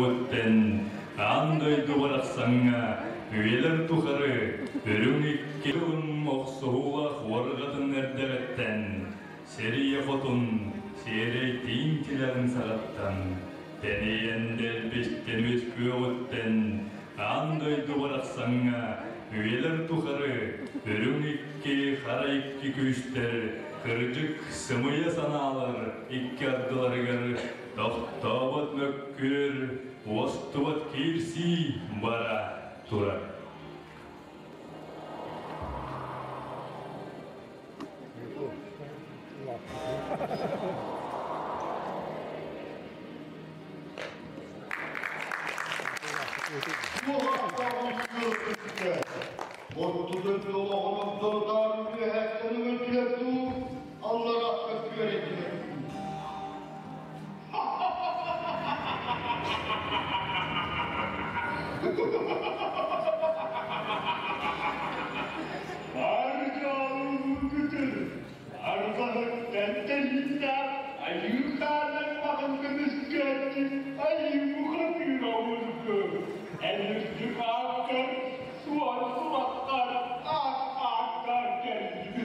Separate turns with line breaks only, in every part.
күөҕүттэн аан дойду барахсаҥҥа үйэлэр тухары үрүҥ икки тылым охсуһуулаах уорҕатын эрдэҕиттэн сэрии хотун сиэрэй тииҥ тилэҕин саҕаттан тэнийэн дэлбистэн үөскүөҕүттэн аан дойду барахсаҥҥа үйэлэр тухары үрүҥ икки хара икки күүстэр кырдьык сымыйа санаалар икки ардыларыгар тохтообот мөккүөр уостубат киирсии бара турар.
Орто олоҕун ордорутаар үөһээттэн өлдүлэр дуу, аллараакка күөрэйдилэр дуу. Аргыалыгытын арҕаһыттан тэһииннээх айыы хаанан маҕан көмүскээччи айыы бухатыыр обургу эн үрдүк ааккар суон сураххар аат ааттаан кэллим.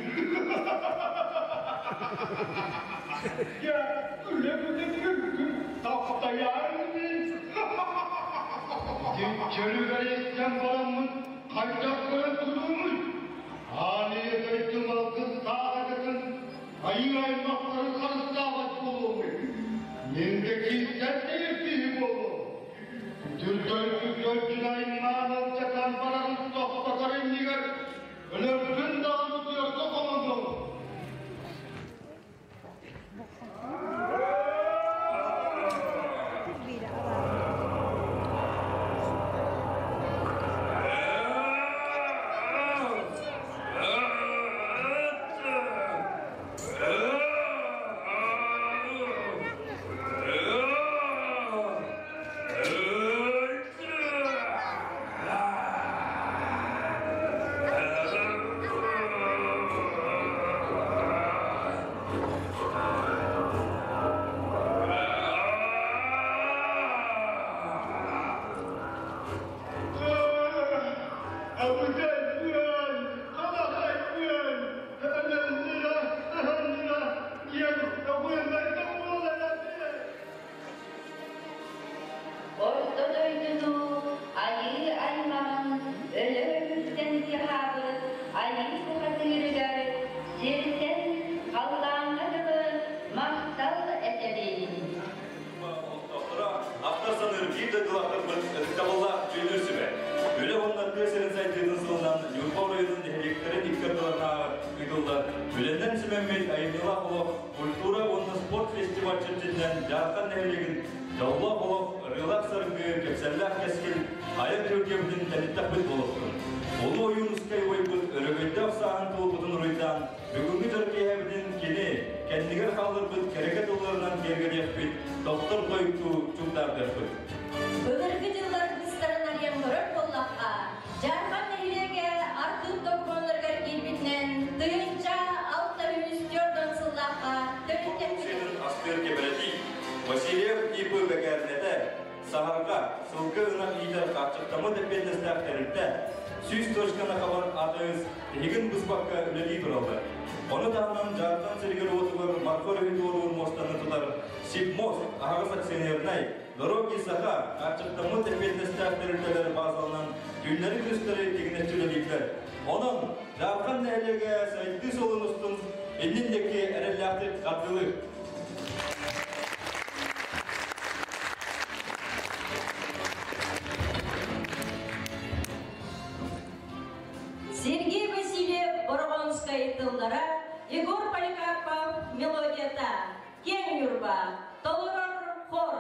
Дьэ, үлэ-үлэ күлгүн таптайаар ини. Дьүччөрүгэр истэн бараммын хайдах көрөн туруумуй? Аан ийэ дойдум алгыстаах этэтин айыы аймахтарын харыстаабат буолуомуй? Мин да киирсэн тэйэр киһи буолуом. Күтүр дойду аймаан алдьатан барарын тохтотор иннигэр өлөрбүн даҕаны утуйарга холонуом.
Орто дойдуну айыы аймаҕын өлө-өлүттэн кыһаабыт айыы бухатыырыгар сиртэн халлааҥҥа дылы махтал этэбин.
Олохтоохторо автор саныыр биир дойдулаахтарбыт ытыктабыллаах дьүүллүүр сүбэ. Үлэ уонна тыа сирин сайдыытын сылынан Ньурба оройуонун нэһилиэктэрин икки ардыларынааҕы ыытыллар Үлэннэн сүмэммит айымньылаах олох культура уонна спорт фестиваль чэрчитинэн Дьаархан нэһилиэгин дьоллоох олох, ырыалаах саргы, кэпсэллээх кэскил айар түһүлгэбитин тэниттэхпит буолуохтун. Улуу Ойуунускай убайбыт өрөгөйдөөх сааһын туолбутун уруйдаан, бүгүҥҥү дьоро киэһэбитин кини кэннигэр хаалларбыт кэрэкэ тылларынан киэргэтиэхпит, тохтор тойуктуу чугдаардыахпыт.
Былыргы дьыллар быстарын арыйан көрөр буоллахха, Дьаархан нэһилиэгэ архыып докумуоннарыгар киирбитинэн 1604 сыллаахха төрүттэммит.
Астыыр кэпэрэтиип Васильев ИП бэкээринэтэ Саһарга сылгы ынах иитэр хааччахтаммыт эппиэтинэстээх тэрилтэ 100 точканы хабар АТС тиһигин быспакка үлэлии тураллар. Ону таһынан Дьаархан сиригэр-уотугар Марха өрүһү туоруур муостаны тутар Сибмост аһаҕас акционернай Дороги Саха хааччахтаммыт эппиэтинэстээх тэрилтэлэр баазаланан түүннэри-күнүстэри тигинэччи үлэлииллэр. Онон Дьаархан нэһилиэгэ сайдыы суолун устун иннин диэки эрэллээхтик хардыылыыр.
Сергей Васильев Борогонскай тыллара, Егор Поликарпов мелодията, Киэҥ Ньурба, толорор хор,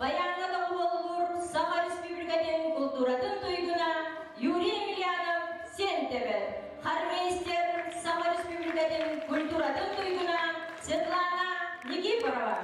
баяҥҥа доҕуһуоллуур Саха Республикатын култууратын туйгуна Юрий Емельянов Сиэнтэбэт, хормейстер Саха Республикатын культуратын туйгуна Светлана Никифорова.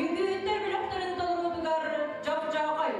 Үҥкүүһүттэр бөлөхтөрүн толоруутугар Дьохчоохой.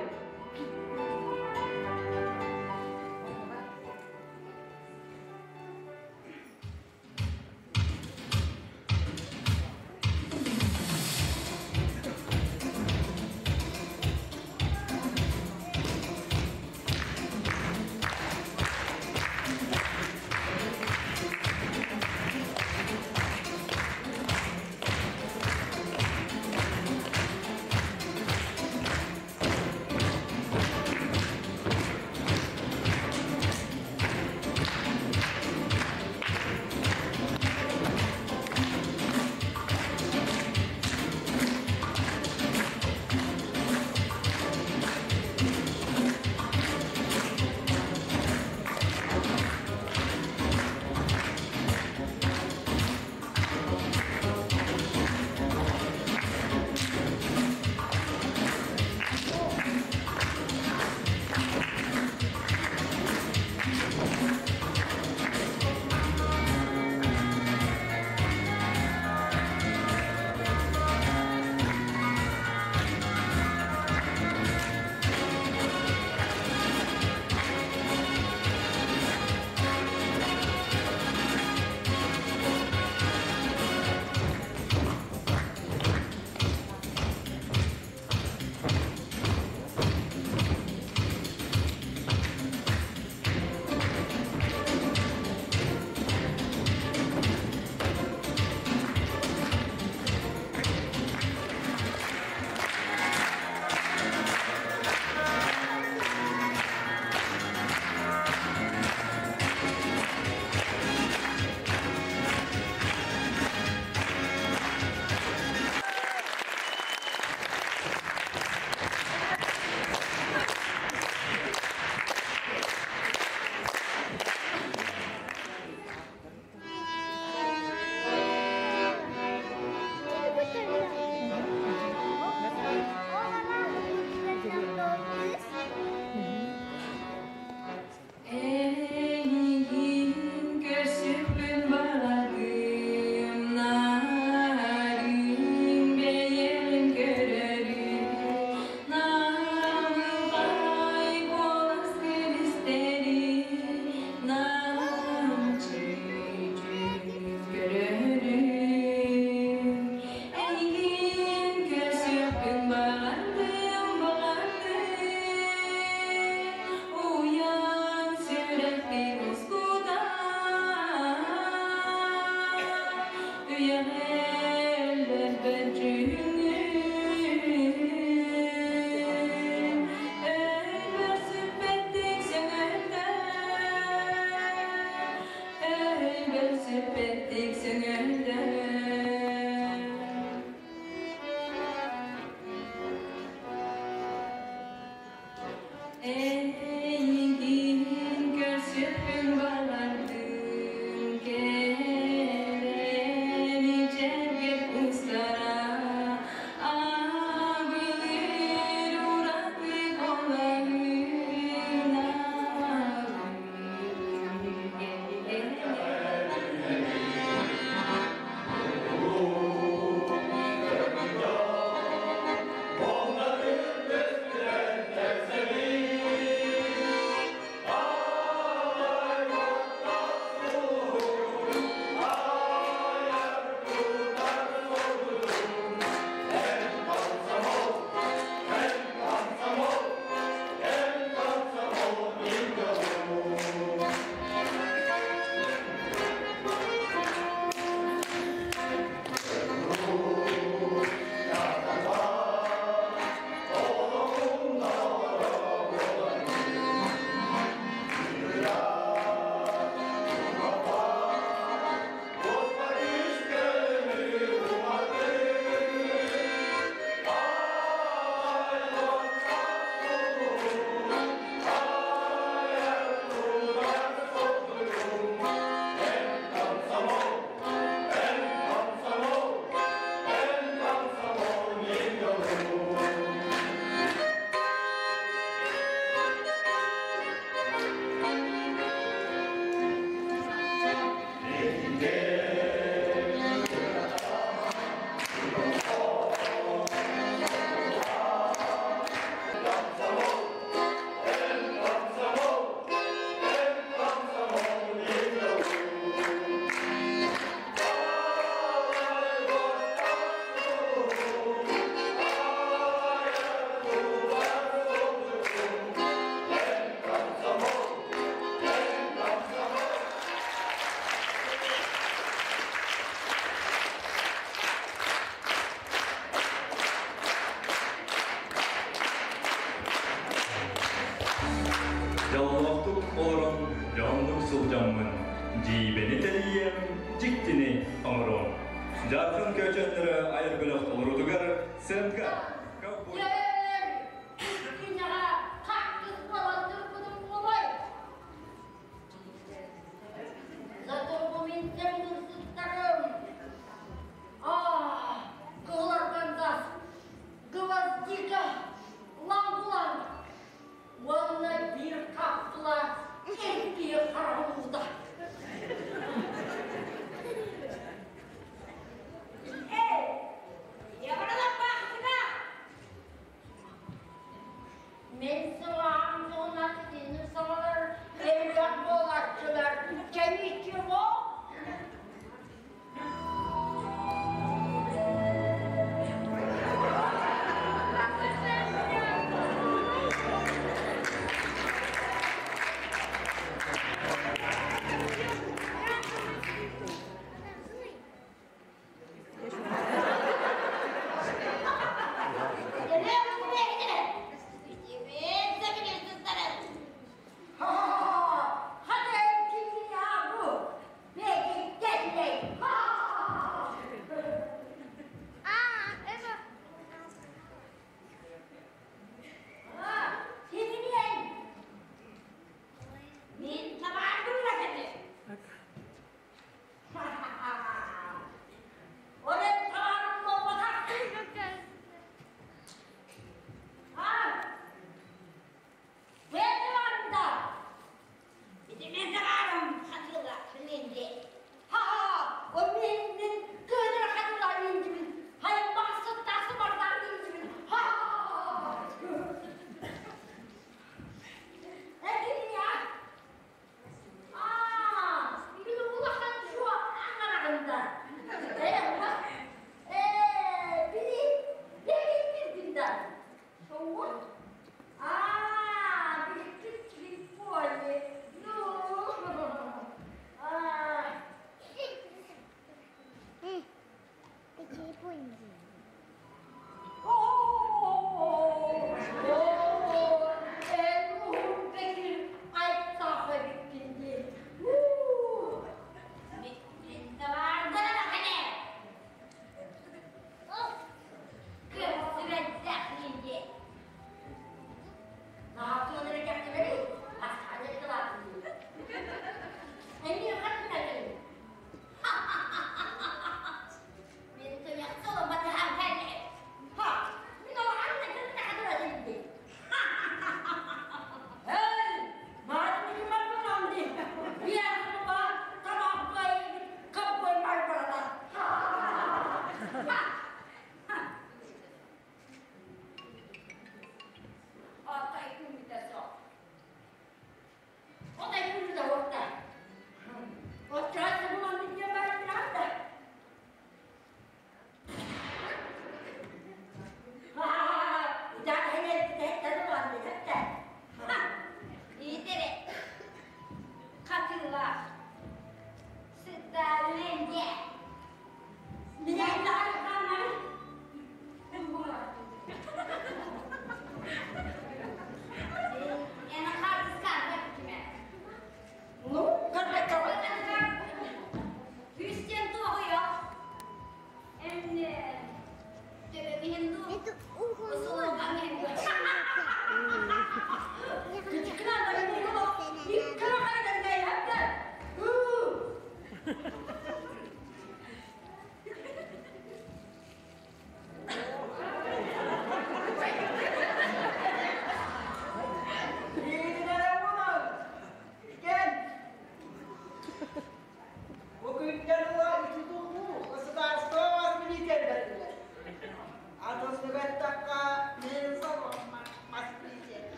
Дьэ оннук сылдьаммын дьиибэни тэрийиэм, дьиктини оҥоруом. Дьаархан көөчөөннөрө айар бөлөх толоруутугар сценка ковбой.
Киниэхэ хаттыс буолан турбутум буолуой? Зато бу мин сыттарым. А, кыһыл аргандас, гвоздика, лангуланг уонна биир хаптыла эргийэ хараҕын уута. Эй, евролаппаахтыга! Мен сылаам туһунан итинник саҥалар элбэх буолааччылар. Чэ ничего.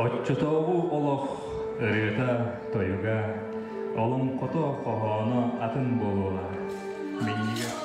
Оччотооҕу олох ырыата, тойуга, олоҥхото, хоһооно атын буолуоҕа. Минньигэс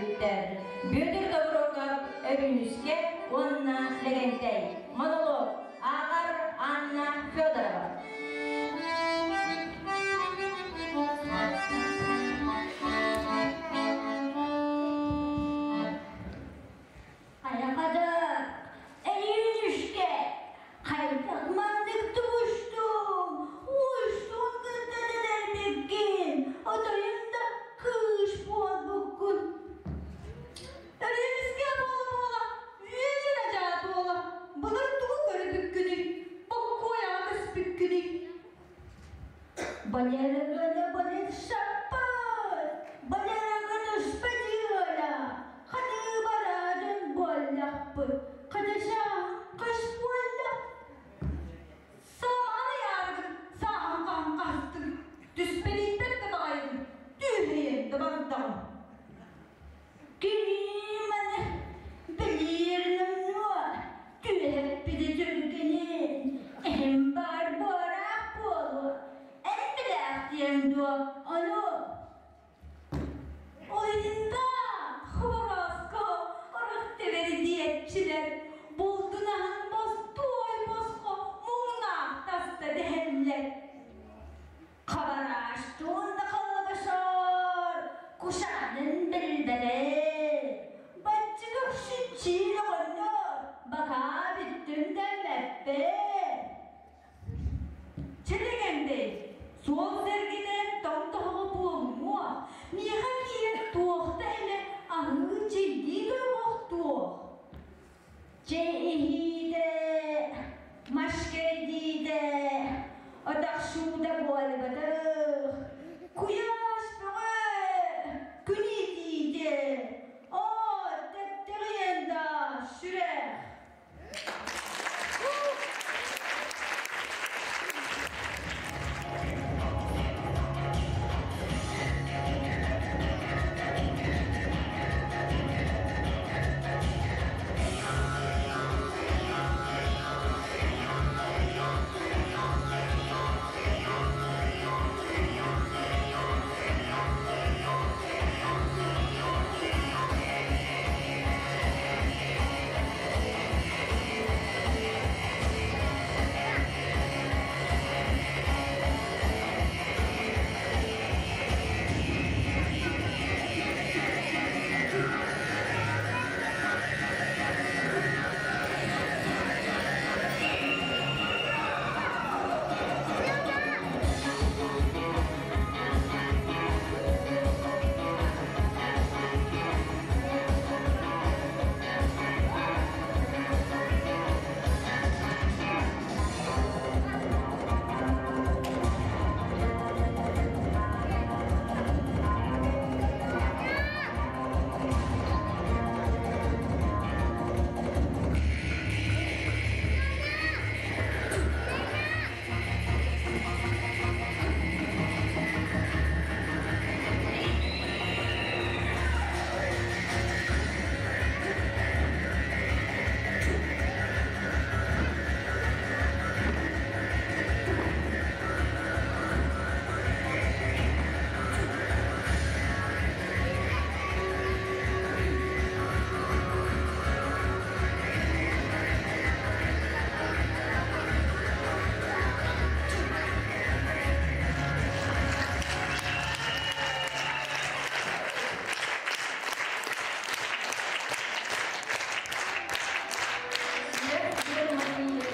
көрбүттэр. Бүөтүр Тобуруокап Өрүүнүскэ уонна Лэгэнтэй. Монолог ааҕар Анна Федорова.
Айаҕа Эйүүнүшкэ хайдах маннык тубустуҥ, уустуҥ кытта дэнэрбиккин, отойун да кыыс буолбуккун. Өрүүскэ буола-буола, үөдэн адьаат уола, былыр тугу көрбүккүнүй, боккуойаҕа көспүккүнүй? Балерагана балет шаппыт, балерагана шпадиола, ханыы бараадын буоллахпыт, хаташа хас буолла? Самаан ыйааргын сааһын хаһан хаһыстыгын, түспэлииппэт да баҕайыгын, түүһэйэн да бардаҕым. Кириманы билиирнэмнуо түөһэппитэ түргэнин, эһэм баар буораах буолуо, эн билээхтиэҥ дуо ону? Ойунда Хоборооско орох тэбэри диэччилэр булдун аһын бостуой босхо муҥнаах таста дэһэллэр. Хабараастуун да халлабашар, кушаанын билбэтэ. Баччыгах сүччиин оҕонньор, бакаа бүттүм дэммэппин.
Чэлэгэнтэй, суол сэргинэн тоҥ-тоһоҕо буолумуо, миэхэ киирэн туохта эмэ аһыы чэйдии дойҕохтуох.
Чэй иһиитэ, маш кэрдиитэ, отохсуута буолбатах. Куйаас бөҕө, күн иитиитэ, оо, тэптэҕиэн да сүрэх.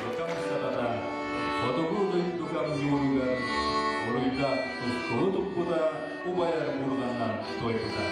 Дукам сатата, хотугу дойдукам ньууругар, уруйда тускулу туппута, убайар мурданнан туойбута.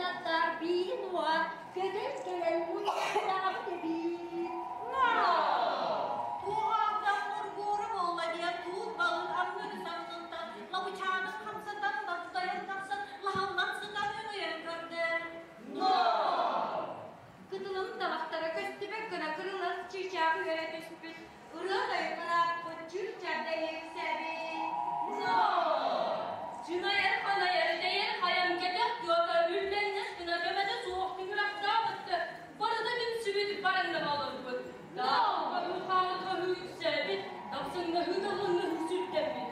кынаттаах биирин уоҕа көтөн кэлэн мунньахтаабыт эбит.
Туоҕаахтаах моргуора буолла диэн туут балык аҥыы саннынтан лабычаанын хамсатан баттайан тахсан лаһаллан сытан өҥөйөн көрдө.
Кытылым табахтара көстүбэт гына кырылас чыычаах үөрэ түспүт, ырыа-тойук ырааппыт чыыр-чарда иэксэбит.
Чынайар-ханайар, тэйэр-хайан кэтэх тыата үллэҥнэс гына көмөтө суох тыҥырахтаабытты, барыта түмсүбүт бараннан олорбут. Хаһыы-хаһыы үксээбит, дапсыҥнаһыы даллаҥнаһыы сүрдэммит.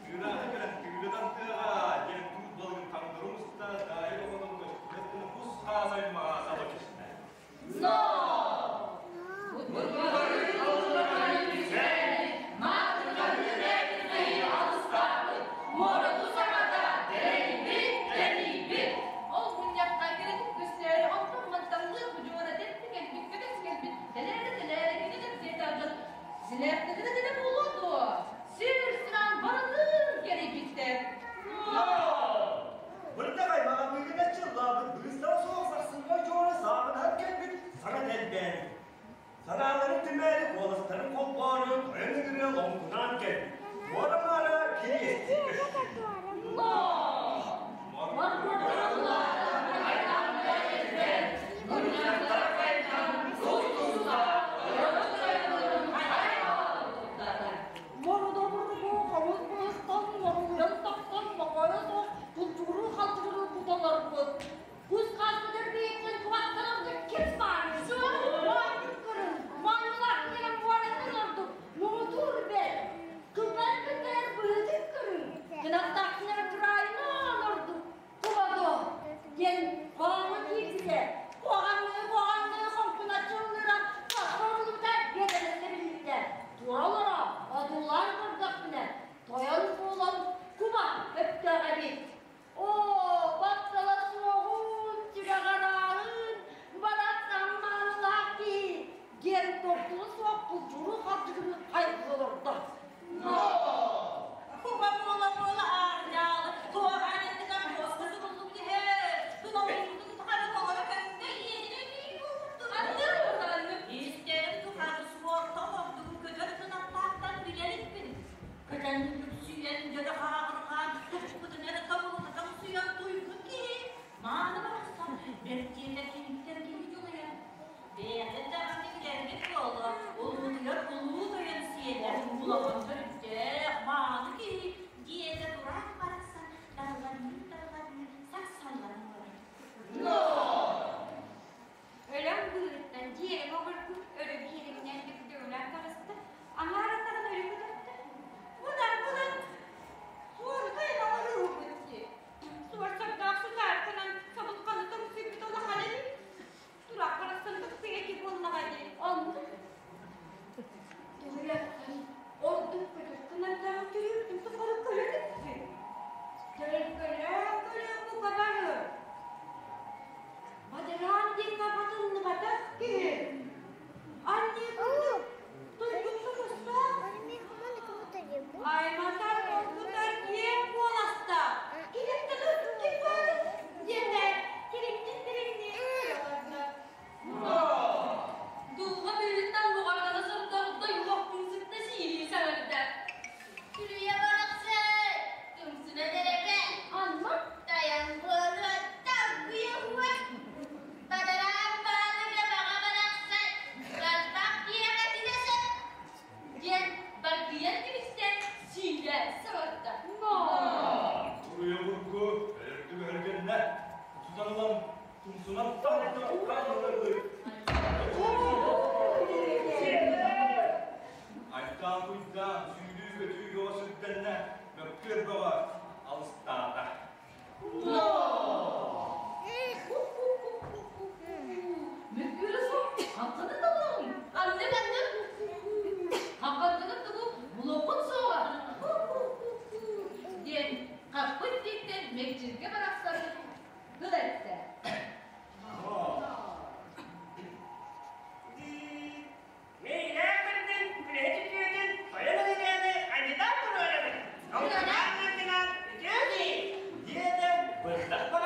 Тыынааҕы кэлэн тыырытан тыаҕа диэн туут балыгын таҥнары умуста, Даайа оҕотун көстүбэт гына кус-хаас аймаҕа саба түстэ.
Ол мунньахха кирэтик көстөөрү онтон мантан лыах будьуора тэппи кэлбит, көтөс кэлбит, тэлээрэ тэлээрэ кини кэпсиэтэ дьон силээхтэринэ тэнэ буолуо дуо? Сир сыраан барытын кэрийбиттэр.
Бырдах аймаҕа быыгына чыллаабыт быыстала суох сарсыҥҥа дьуора сааҕынаһан кэлбит саҥа тэлбээбит. Санааларын түмээри куоластарын холбоору тойон ыҥырыа лоҥкунаан кэлбит. Туора-маара кириэстии көстүбүт.
Мордобургу хомус быыстан моруйан тахсан моҕойо суох кулдьугуруу-халдьыгырыы куталарбыт. Кус хаспытын бииртэн кубаттанарга ким баарый? Моонньун көрүн, моонньулаах кэлэн буоратын ордук, муҥутуур бэл. Кылбар кыттарар быһыытын көрүн, кынаттаахтынара тураайынан ордук, кубадо диэн хоһооҥҥо киирбитэ. Куһаҕанныы-куһаҕанныы хоҥкуначчы ыллыыра хахха уруллубута биэдэрэлэргэ биллибитэ. Тура олоро одуулаан көрдөхпүнэ, тойон буолан куба өптөөх эбит. Оо, баттала суоҕун, сүрэҕэ ырааһын, барахсан маанылаах киһи диэн тортула суох кулдьуру-хардьыгырыы хайгыы олордо.
Куба буола-буола аардаалы, туоҕаан эттигэр туоска суруллубут иһэ, тулалыырбытын тухары толоро көҥдөй иэнинэ биир буолбуттун.
Аннык,
Истэрим тухары суортан ордугун көтөр кынаттаахтан билэриппин. Көтөн күпсүйэн, дьөлө хааҕырҕаан, туппутун эрэ тобулутатан суйан туйгун киһи, мааны барахсан, бэртиэтэ киниттэн киһи дьулуйар. Бэйэҕит даҕаны билэргит буолуо, улуутуйар улуу тойон сиэнэ, улахан төрүттээх, мааны киһи, диэтэ тураах барахсан, далланыы-далланыы сахсаллан олорор.
Өлөн быыһыттан дьиэрэҥ обургу өрө биэрэҥнээн дүгдүгүлээн таҕыста, аҥаар атаҕын өрө көтөхтө. Будан, будан, суорукай оҥоруубут дии. Суорсардаах сутаарканан сабылҕаны тоҥсуйбут улахан эбит. Тураах барахсан тахсыа ки буоллаҕа дии. Оннук. Туһуйаттан ордук көтөх кынаттаах төрүүртүн тухары көрөн үксүн. Төлкөлөөн-көлөөн бука бары. Бадараан диэҥҥэ батыллыбатах киһи. Анныы курдук туйгун тумустаах. Айматар оргутар киэҥ куоластаах. Килиптэн ким баар диэннэр тириҥнии-тириҥнии олордо.
Дулҕа быыһыттан буҕаргана сордоох дойуохтун сытта сиилии саҥарда.
Күрүйэ барахсан, тумсуна тэрэкэ,
Анна
тайан буолуо, талгыйа уһуа. Бадараан баалыга баҕа барахсан, барбах киэҕэ түбэсэ,
диэн баргыйан кэбистэ, сиилээн саҥарда.
Туруйа бурку өлөрдүк өһүргэннэ, тутан ылан тумсунан тарта хаалларыы. Айтаан куйдаан, сүүрүү-көтүү бөҕө сүрдэннэ, мөккүөр бөҕө алыстаата.
Мөккүөрэ суох, хахханы талыаҕыҥ.
Аннык, аннык, хаххаттыгын тугу булуоххут суоҕа диэн хаппыт диэттэн мэкчиргэ барахсаны тыл эттэ.
Миилээх бэрдин, үлэһит үтүөтүн, тойон ылыныаны кандидат туруорабын. Толкуйдаах тыытынан үтүө киһи!
Диэтэ бырдах.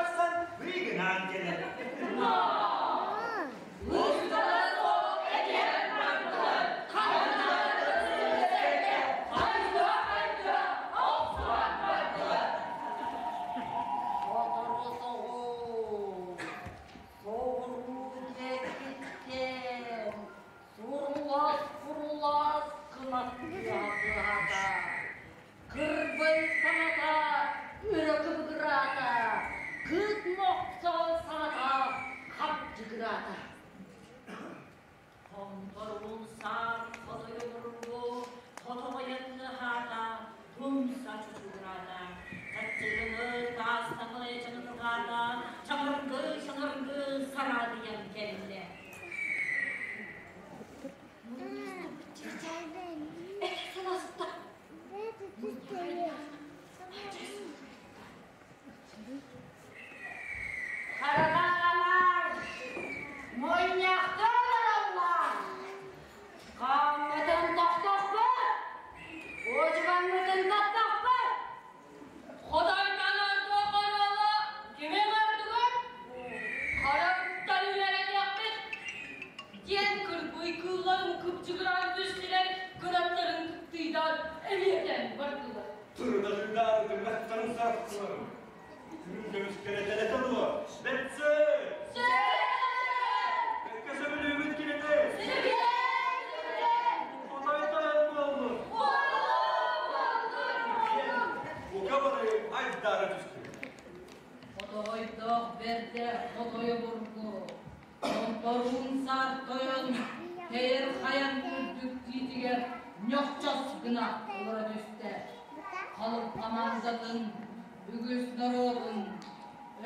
Хотойдоох бэрдэ хотойо бургу, Чомпоруун саар тойон тэйэр хайан үрдүк тиитигэр ньохчос гына олоро түстэ. Халыҥ хамаандатын, үгүс норуотун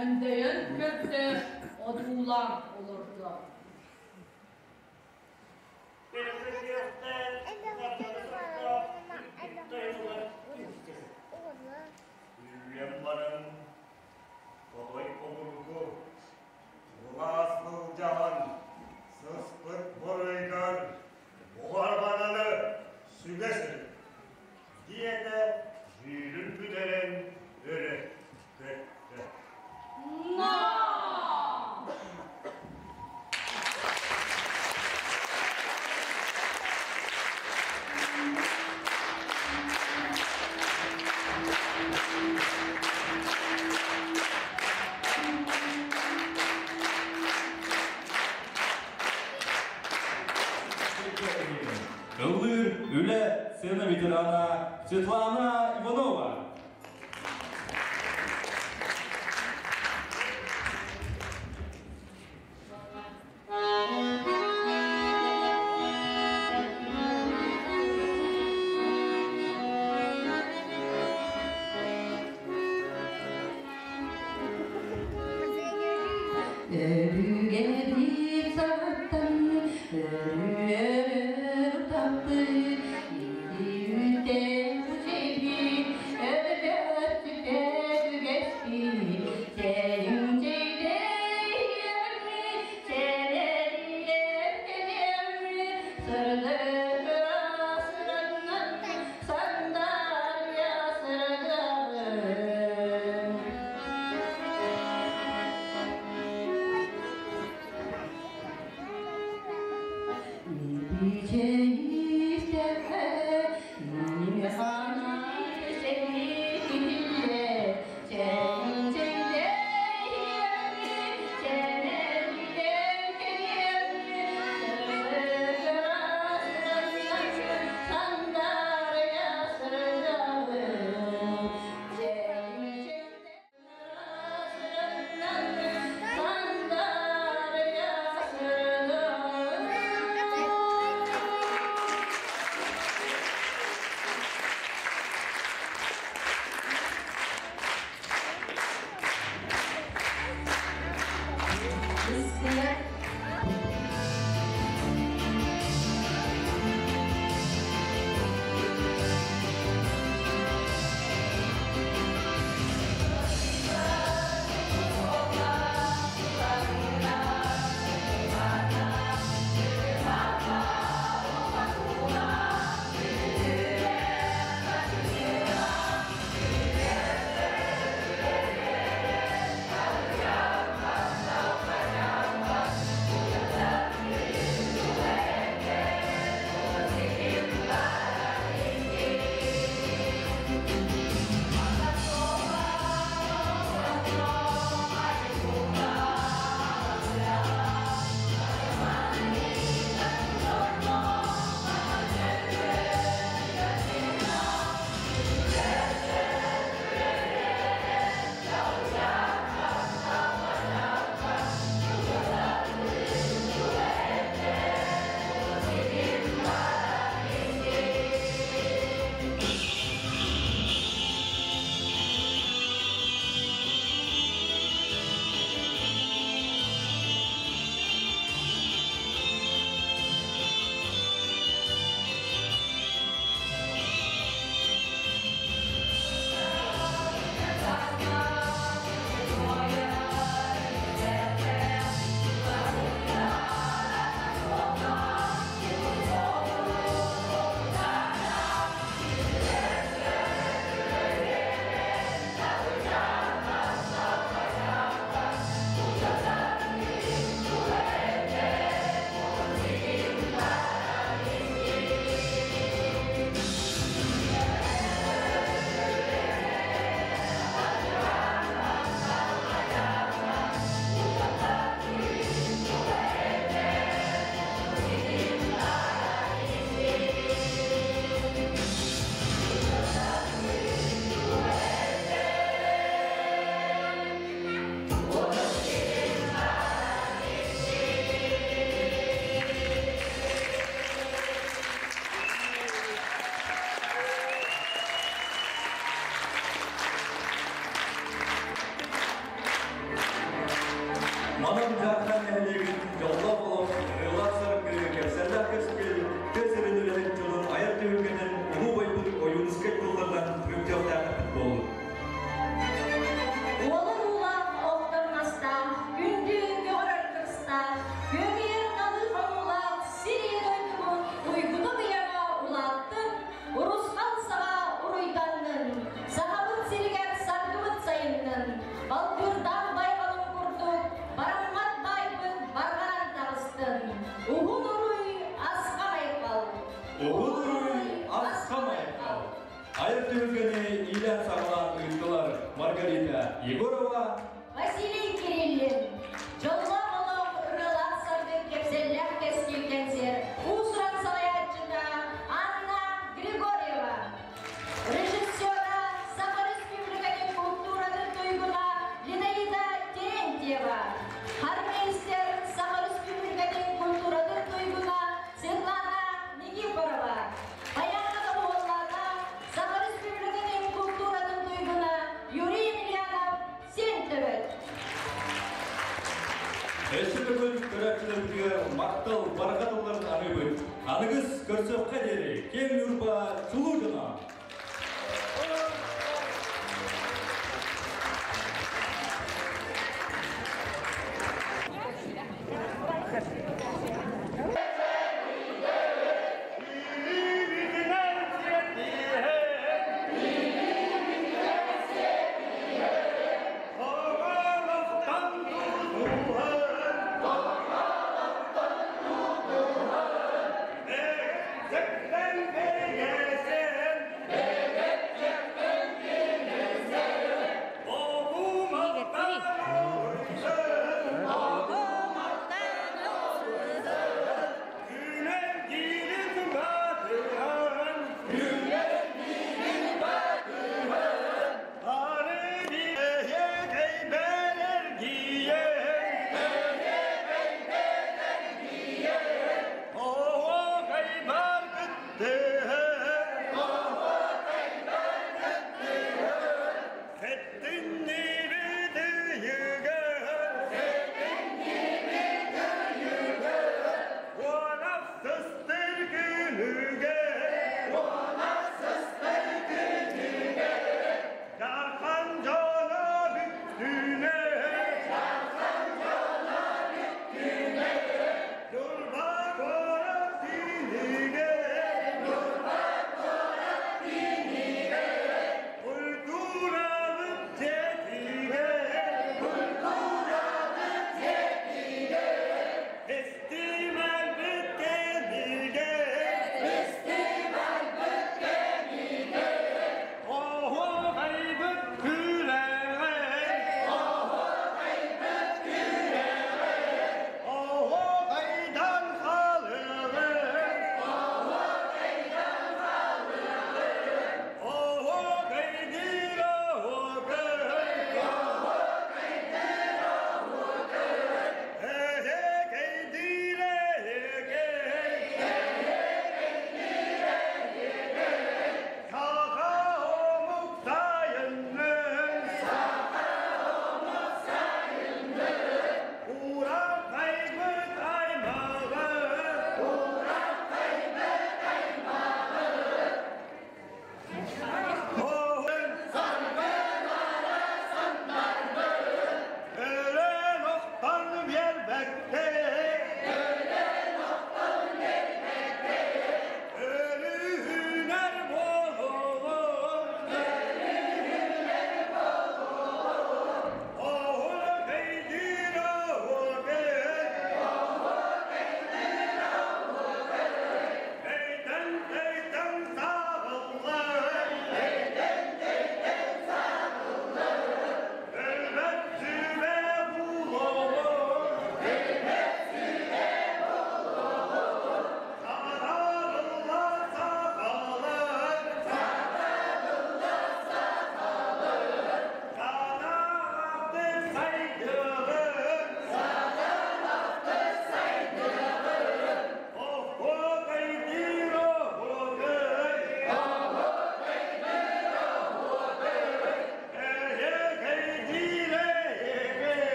өндөйөн көрдө, одуулаан олордо.
Үллэн баран, хотой обургу, былаас былдьаһан, сыспыт буруйгар буҕарбананы сүгэ сырыт, диэтэ дьүүлүн бүтэрэн өрө көттө.
Ыллыыр үлэ сцена ветерана Светлана Иванова.
Өрүгэбит саҕаттан өрү-өрөр утаппыт, ити үчэйбит, өлбөт сүппэт үгэспит, чэйим-чэйдэйэммит, чэбэрийэр кэлиэммит, сырдык ыраас ыраннан сандаарыйа сырдыгым.
Манан Дьаархан нэһилиэгин дьоллоох олох, ырыалаах саргы, кэпсэллээх кэскил, тыа сирин үлэһит дьонун айар түһүлгэтин улуу убайбыт Ойуунускай тылларынан түмүктүөхтээхпит буоллун.
Уолун уулаах охтор мастаах, күндү көҕөрөр кырыстаах, күөгэйэр налыы хонуулаах сир ийэ дойдубут уйгута-быйаҥа улааттын, урусхал саҕа уруйданнын, Сахабыт сиригэр саргыбыт сайыннын, балбыырдаах байҕалын курдук бараммат баайбыт барҕаран таҕыстын, уһун уруй асхам айхал!
Уһун уруй асхам айхал! Айар түһүлгэни иилээн-саҕалаан ыыттылар Маргарита Егорова,
Василий Кириллин, дьоллоох олох ырыалаах саргы кэпсэллээх кэскил кэнсиэр уус-уран салайааччыта Анна Григорьева, режиссера Саха Республикатын култууратын туйгуна Линаида Терентьева, хормейстер Саха Республикатын култууратын туйгуна Светлана Никифорова, Баяҥҥа доҕуһуоллаата Саха Республикатын култууратын туйгуна Юрий Емельянов Сен төбөт.
Өссө төгүл көрөөччүлэрбитигэр махтал барҕа тылларын аныыбыт. Аныгыс көрсөххө диэри киэҥ Ньурба чулуу дьоно!